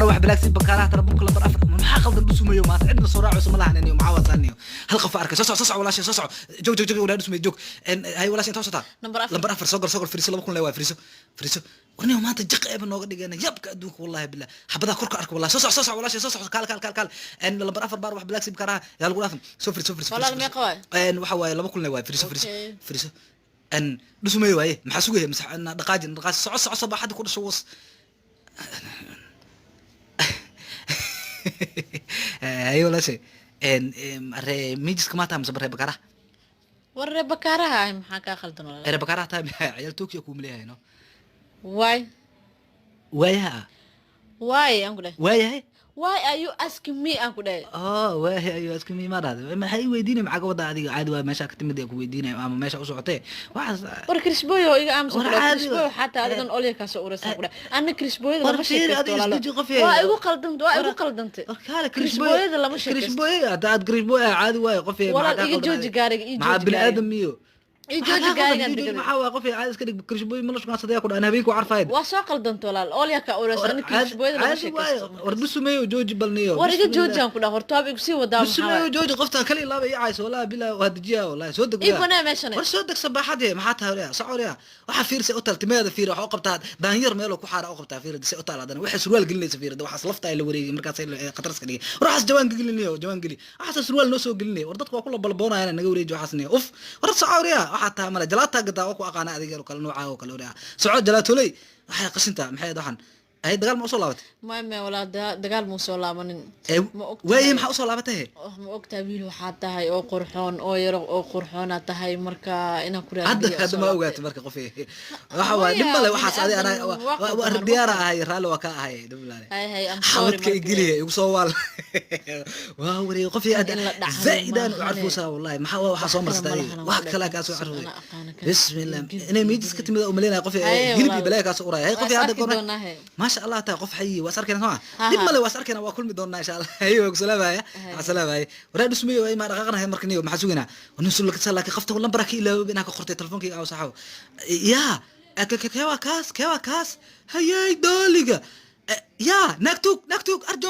Baaro wax balaagsi bakaaraha tarabuunka lambar 4. Maxaa qaldan Dhusumayo? Maanta cidna soo raacayso ma lahan aniyo. Maxaa wasaaniyo? Hal qof arkay. Soo soco, soo soco walaashay, soo soco. Joog, joog, joog walaa Dhusumayo, joog. Hay walaashay, inta socotaa? Nambar 4. Lambar 4. Soo gal, soo gal, firiso. 2000 le waa. Firiso, firiso. Warniyo maanta jiq eeba nooga dhigayna yabka adduunka, wallahi billah. Xabadaha korka arka wallahi. Soo soco, soo soco walaashay, soo soco. Kaal, kaal, kaal, kaal. Lambar 4, baar wax balaagsi bakaaraha yaa lagu dhaafin. Soo firiso, firiso. Walaal, meeqa waay? Waxa waaye 2000 le waay. Firiso, firiso. Okay. Firiso. Dhusumayo waaye. Maxaa sugaya? Masax dhaqaaji, dhaqaaji. Soco, soco, sabaxadii ku dhasho was. Haye walaashay, ree mijiska maa tahay mise ree bakaaraha? War ree bakaaraha ah, maxaa kaa khaldan walaal? Ree bakaaraha tahay, ciyaal Tokyo kuuma leeyahay no. Why? Waayaha. Why aan ku dhahay? Waayahay. Why are you asking me aan ku dhahay? Oh, waayahay ayuu aska mi ma dhahday? Maxay i weydiinay? Maxaa ka wadaa adiga? Caadi waa, meesha ka timid ee ku weydiinay ama meesha u socotee waxaas. War Krishboyo, iga aamusa. War ku dhahay. caadi Krishboyo, waa. Xataa adigan olya kaa soo uraysa ku dhahay. Anna Krishboyada War lama fiiri, sheekaysto adiga walaalo. isdeji qof. Waa igu qaldantay, waa igu qaldantay. War kaale. Krishboyada lama sheekaysto. Krishboy hadda aad Krishboy ah, caadi waaye qof. Walaal, iga jooji gaariga, ii maxaa jooji bini gaariga. aadam miyo? Ii jooji gaarigan degada. Maxaa waa qof caadi iska dhig. Krishboy ma la shukaansadaya ku dhahan habeenku carfayd. Waa soo qaldantay walaal, olya kaa uraysa. Anna Krishboyada lama Caadi waaye. sheekaysto. War Dhusumeeyo, jooji balniyo. War iga jooji aan ku dhahay. Horta waaba igu sii wadaa, maxaa Dhusumeeyo, waaye? jooji. Qofta kali laaba ii cayso wallahi bilaa. Waa dejiyaa wallahi, soo deg. Ii banaa meeshan. War soo deg sabaxadii. Maxaa tahay wariya? Soco wariya. Waxaa fiirsay u tal timeeda, fiir waxa u qabtaa daanyar meel ku xaara u qabtaa. Fiir se u tal hadana waxay surwaal gelinaysa. Fiir waxaas lafta ay la wareegay markaas ay khatar iska dhigay. War waxaas jawaan gelinayo, jawaan geli. Waxaas surwaal noo soo gelinay. War dadku waa kula balboonayaan, naga wareeji waxaas niyo. Uf, war soco wariya. Waxaa tahay male jalaataa gadaa oo ku aqaana adiga oo kale noocaa oo kale. Wariya, soco jalaatoley. Waxay qashintaa maxay ahayd waxan? Ay dagaal ma usoo laabatay? Maya, maya walaal, dagaal muu soo laabanin. Ma ogtahay? Waaye, maxaa usoo laabatay? Oh, ma ogtahay wiil waxaa tahay oo qurxoon oo yaro oo qurxoona tahay, marka inaan ku hadda raadiyo. Hadda ma ogaatay marka qof waxa waaye dhib male waxaas. Adi anaa waa diyaara ahay, raalli waa ka ahay, dhib male. Hay hay, I'm sorry. Xabadka igeliya igu soo waal. Waa wareey qof In la dhacdo zaaidaan u maahane. Carfuusaa wallahi. Maxaa waa waxaa soo Wax kale marsatay ma adiga? lahan. Wax Ku kale dhahay. kaa soo carfuusay. Ana aqaana kan. Bismillah, inay miijis ka timid u maleynaya qof Haye, hilib iyo walaal. balaya kaa soo uraya. Hay qof Waa is hadda arki goorma doonaa, he. Maasha Allah tahay qof xayi. Waa is arkayna soo ma? Ha, Dhib ha. male, waa is arkayna, waa kulmi doonaa insha Allah. Haye, waa ku salaamaya. Haye. Waa salaamaya. Waraa Dhusmayo, ay ma dhaqaaqnahay marka niyo? Maxaa sugaynaa? Nin sulka laakiin qofta lambarka ka ilaaway inaa ka qortay telefonkayga aw saxaw. Yaa kee waa kaas? Kee waa kaas? Hayay dooliga. Yaa naagtuug, naagtuug arjo.